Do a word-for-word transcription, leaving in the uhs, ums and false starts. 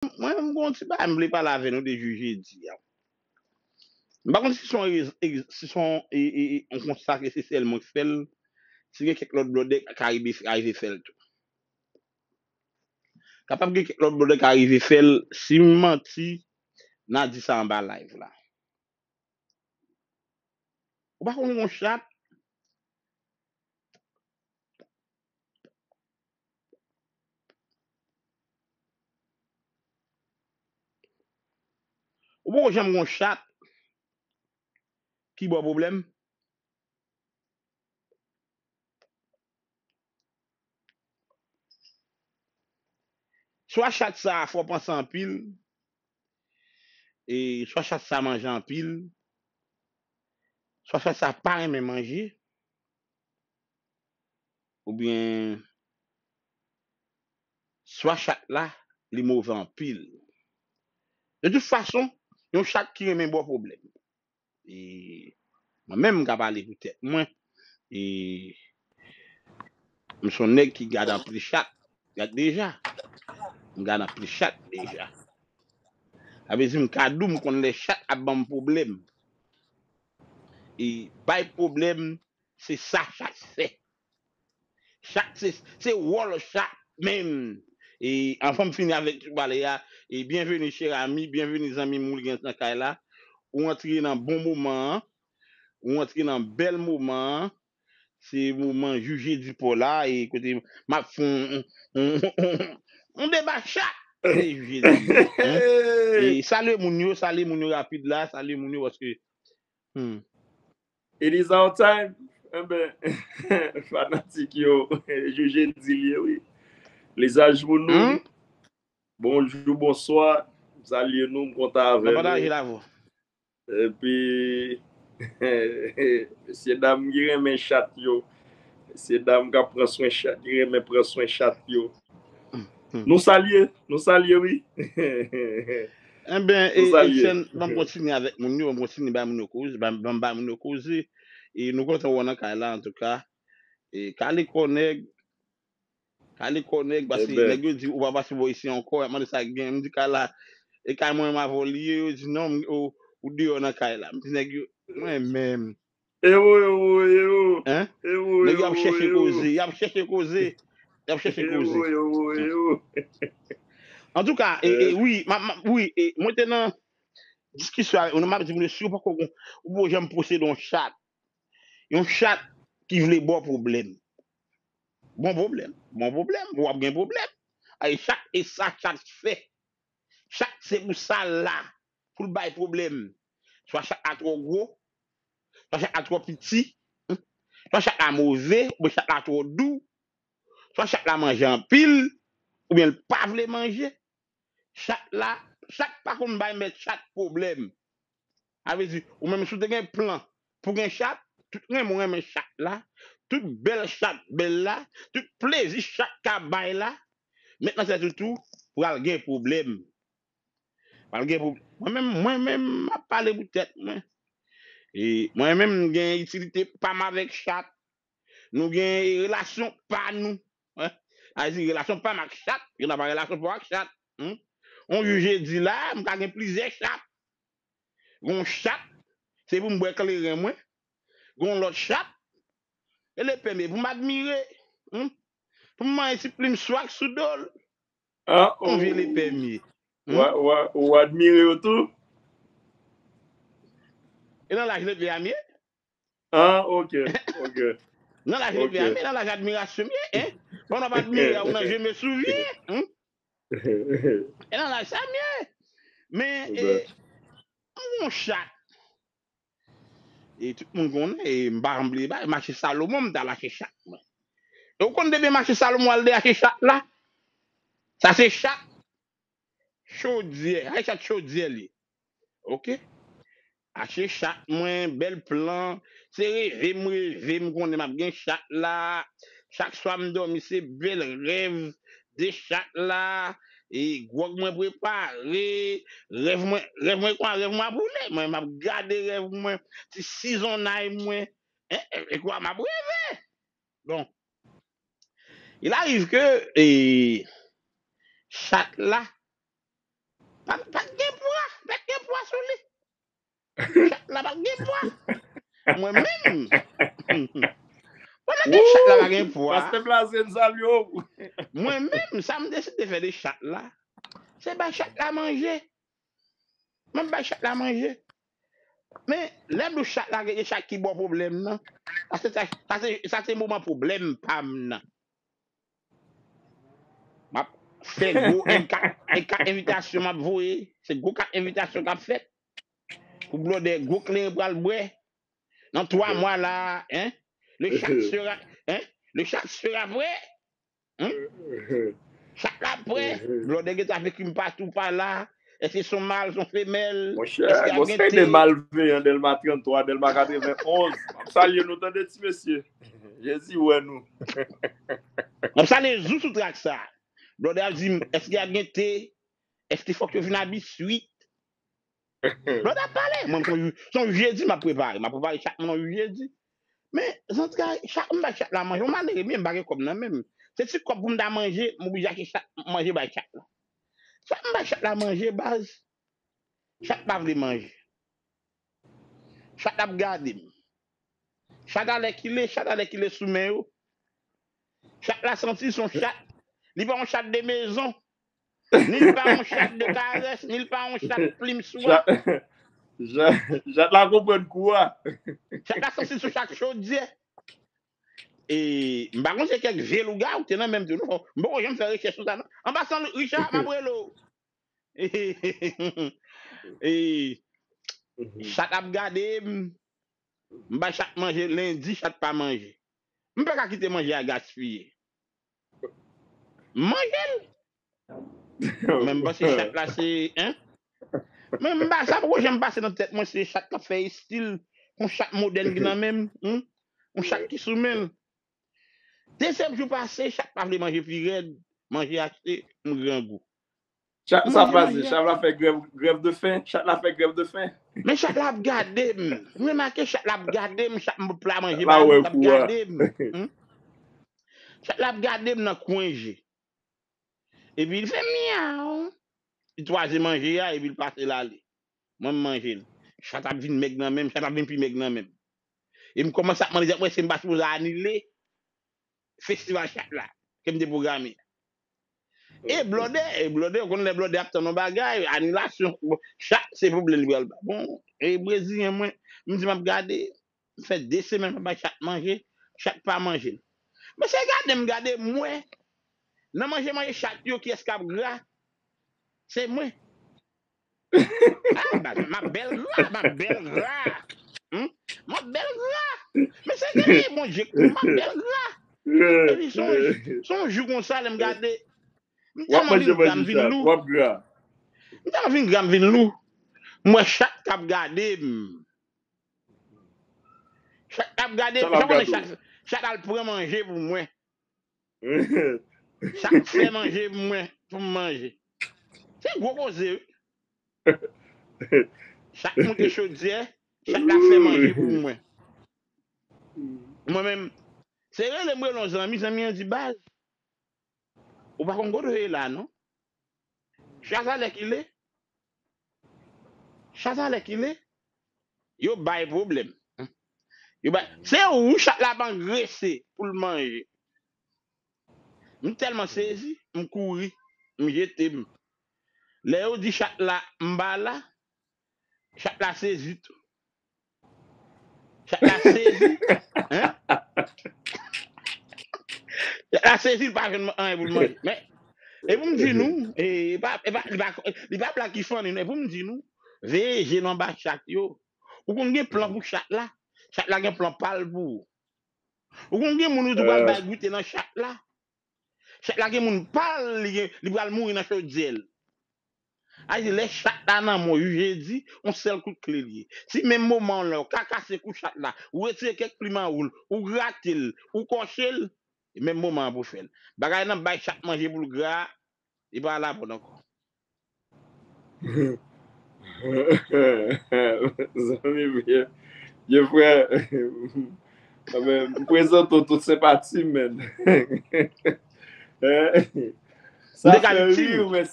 mwen, mwen, m gon ti bagay, m vle pale avè nou de jou jedi a. M pa konn si se yon, si se yon, e, e, e, yon konsta ke se sèl mwen k fè l, si gen kèk lòt blòdè k ka rive, ka rive fè l tou. Kapab gen kèk lòt blòdè ka rive fè l, si m manti, n a di sa anba live la. Ou pa konn yon chat? Ou poko janm gon chat ki ba w pwoblèm? Swa chat sa a fè w panse anpil, e swa chat sa a manje anpil, swa chat sa a pa renmen manje, oubyen swa chat la, li move anpil. De tout fason, yon chat ki renmen ba w pwoblèm. E mwen menm, m ka pale pou tèt mwen. E m se yon nèg ki gade anpil chat. Gad deja. M gade anpil chat deja. Sa vle di m ka di w, m konn lè chat ap ban m pwoblèm. E bay pwoblèm, se sa chat fè. Chat, se, se wòl chat menm. E anvan m fini avèk ti pale a, e byenveni, chè ami, byenveni, zanmi m, Wilgens nan kay la. Ou antre nan bon moman an. Ou antre nan bèl moman an. Se moman jou jedi pa w la, e kote m ap fè yon, yon, yon, yon deba chat. Se jou jedi. E salye moun yo, salye moun yo rapid la, salye moun yo paske, hmm. It is our time. Enben, fanatik yo, jou jedi li ye, wi. Lizaj pou nou. Hmm? Bonjou, bonswa. M salye nou, m kontan avè nou. Epi, mesye dam ki renmen chat yo, mesye dam k ap pran swen chat, ki renmen pran swen chat yo. Nou salye, nou salye, wi. Enben, e, Etienne, ban m kontinye avèk moun yo, ban m kontinye bay moun yo koze, ban m bay moun yo koze. E nou kontan wè w nan kay la, antouka. E kale kò nèg, kale kò nèg, paske nèg yo di ou pa pase bò isi ankò, y ap mande sa k gen. M di kay la, e kay mwen m avè w li ye, yo di non, ou, ou deyò nan kay la. M di nèg yo, mwen menm. Ewo, ewo, ewo. Hein? Ewo, nèg yo ap chèche koze, y ap chèche koze. Y ap chèche koze. Ewo, ewo, ewo. Antouka, e, e, wi, ma, ma, wi, e, mwen te nan diskisyon avèk moun, m ap di moun yo, si ou poko gon, ou poko janm posede yon chat. Yon chat ki vle ba w pwoblèm. Bon pwoblèm, bon pwoblèm, w ap gen pwoblèm. Ay, chat, e sa chat fè. Chat se pou sa l la, pou l bay pwoblèm. Swa chat la twò gwo, swa chat la twò piti, hmm? Swa chat la move, oubyen chat la twò dou, swa chat la manje anpil, oubyen l pa vle manje. Chat la, chat pa konn bay mèt chat pwoblèm. Sa vle di, ou menm si w te gen plan pou gen chat, tout renmen w renmen chat la, tout bèl chat bèl la, tout plezi chat ka bay la, mèt nan tèt ou tou, pral gen pwoblèm. Pral gen pwoblèm. Mwen menm, mwen menm, m ap pale pou tèt mwen. E mwen menm, m gen itilite pa m avèk chat. Nou gen relasyon pa nou. Hein? Sa vle di relasyon pa m ak chat, gen nan pa relasyon pa w ak chat. Hmm? On jou jedi la, m ka gen plizyè chat. Gon chat, se pou m bwè kleren mwen. Gon lòt chat, e lepè m ye pou m admire. Hmm? Pou m manyen ti plim swak sou do l. Ah, oh. On vye lepè m ye. Hmm? Ou a-, ou a-, ou admire yo tou? E nan laj lepè a m ye. Ah, ok, ok. Nan laj lepè a m ye, nan laj admirasyon m ye, hein? Pandan w ap admire a, ou nan je me souviens, hein? E nan laj sa m ye. Men, e, m gon chat. E tout moun konnen, e m pa janm bliye bagay, mache Salomon, m t al achte chat mwen. E ou konn depi mache Salomon al de achte chat la? Sa se chat chodyè, ay chat chodyè li. Ok? Achte chat mwen, bèl plan. Se reve m reve, m konnen m ap gen chat la. Chak swa m dòmi, se bèl rèv de chat la. E gwòg mwen prepare. Rèv mwen, rèv mwen kwa, rèv mwen ap woule. Mwen, m ap gade rèv mwen, ti sizonnay mwen. E, e, e kwa, m ap reve. Bon. Il arrive que, e, chat la, Pa, pa t gen pwa, pa t gen pwa sou li. Chat la pa t gen pwa. Mwen menm. Pandan ke chat la pa gen pwa. Pastè Blaze, n salye w. Mwen menm, sa m deside fè de chat la, se bay chat la manje. M ap bay chat la manje. Men, lè m di w chat la, gen chat ki ba w pwoblèm nan. Sa se, sa, sa se, sa se moman pwoblèm pa m nan. M ap fè gwo M kat, M kat envitasyon m ap voye. Se gwo kat envitasyon k ap fèt. Pou blòdè gwo kleren pral bwè. Nan twa mwa la, hein? Le chat sera, hein? Le chat sera prêt. Hein? Chat la prè. Blòdè gentan ap ekri m patou pa la. Èske se yon mal, se yon femèl? Monchè, gon seri de malveyan Dèlma trannntwa, Dèlma katrevenonz. M ap salye nou, tande, ti mesye. Jezi wè nou. M ap salye Zou sou trak sa. Blòdè ap di m, èske y ap gen te? Èske fòk yo vin a biswit? Blòdè ap pale. Mwen, se yon, se yon jedi m ap prepare. M ap prepare chat mwen yon jedi. Men, zantray, chat, m bay chat la manje. Yon malere, men m pa gen kòb nan men m. Se ti kòb pou m ta manje, m oblije achte chat, manje bay chat la. Chat, m bay chat la manje, baz. Chat pa vle manje. Chat la ap gade m. Chat alèkile, chat alèkile sou men yo. Chat la santi l se yon chat. Li pa yon chat de mezon. Ni l pa yon chat de karès, ni l pa yon chat plim swa. Chat, chat, chat la konprann kou a. Chat la santi l se yon chat chodyè. E m pa konn si se kèk vye lougawou ki te nan men m tou, non. M poko janm fè rechèch sou sa, non. An pasan, Richard, m ap rele w. E, chat ap gade m. M bay chat manje lendi, chat pa manje. M pa ka kite manje a gaspiye. M manje l. Men m panse chat la se, hein? Men m pa, sa poko janm pase nan tèt mwen, se chat k ap fè estil, yon chat modèn ki nan men m, hmm? Yon chat ki sou men l. Dezyèm jou pase, chat pa vle manje pi rèd, manje achte, m grangou. Chat sa pase, chat la fè grèv, grèv de fen, chat la fè grèv de fen. Men chat la ap gade m. M remake chat la ap gade m, chat m pla manje ba li, l ap gade m. Hmm? Chat la ap gade m nan kwen je. Epi li fè myaw. Li twaze manje a, epi li pase l ale. Mwen, m manje l. Chat ap vin mèg nan men m, chat ap vin pi mèg nan men m. E m kòmanse ap mande, wè, se m pa sipoze anile festival chat la ke m te pwograme. E blòdè, e blòdè, ou konn lè blòdè ap tann yon bagay, anilasyon. Bon, chat, se pwoblèm li pral ba. Bon, e brezilyen mwen, m di m ap gade, m fè de semèn m pa bay chat manje, chat pa manje. Mesye gade m, gade m wè, nan manje manje chat yo, kiyès k ap gra? Se mwen. Ah, m ap bèl gra, m ap bèl gra. Hmm? M ap bèl gra. Men se gade Bondye kou, m ap bèl gra. Epi se yon, se yon jou konsa, lè m gade, m tèlman vin gra, m vin lou. M tèlman vin gra, m vin lou. M wè chat k ap gade m. Chat k ap gade m. Chat al pran manje pou mwen. Chat fè manje pou mwen, pou m manje. Se gwo koze, wi. Chat moute chodyè, chat la fè manje pou mwen. Mwen menm, se rele m rele yon zanmi, zanmi an di, baz, ou pa konn kote w ye la, non. Chat sa lè ki le, chat sa lè ki le, yo bay pwoblèm. Yo bay, se ou chat la ap angrese pou l manje. M tèlman sezi, m kouri, m jete m. Lè yo di chat la m pa la, chat la sezi tou. Chat la sezi. Hein? Chat la sezi, li pa jwenn anyen pou l manje. Men, e pou m di nou, e, e pa, e pa, li pa, li pa blag ki funny, non. E pou m di nou, veye je nou anba chat yo. Ou konn gen plan pou chat la. Chat la gen plan pa l pou ou. Ou konn gen moun ou tou pral bay goute nan chat la. Chat la gen moun pa l, li gen, li pral mouri nan chodyè l. A di lè chat la nan men w, jedi, yon sèl kout kle l ye. Si menm moman lè w kakase kou chat la, ou retire kèk plim an wou l, ou grate l, ou kòche l, e menm moman an pou fè l. Bagay nan bay chat manje pou l gra, li pa la bòn ankò. Zanmi m, ye, ye frè, men, m prezante w tout senpati m, men. Sa fè ri, men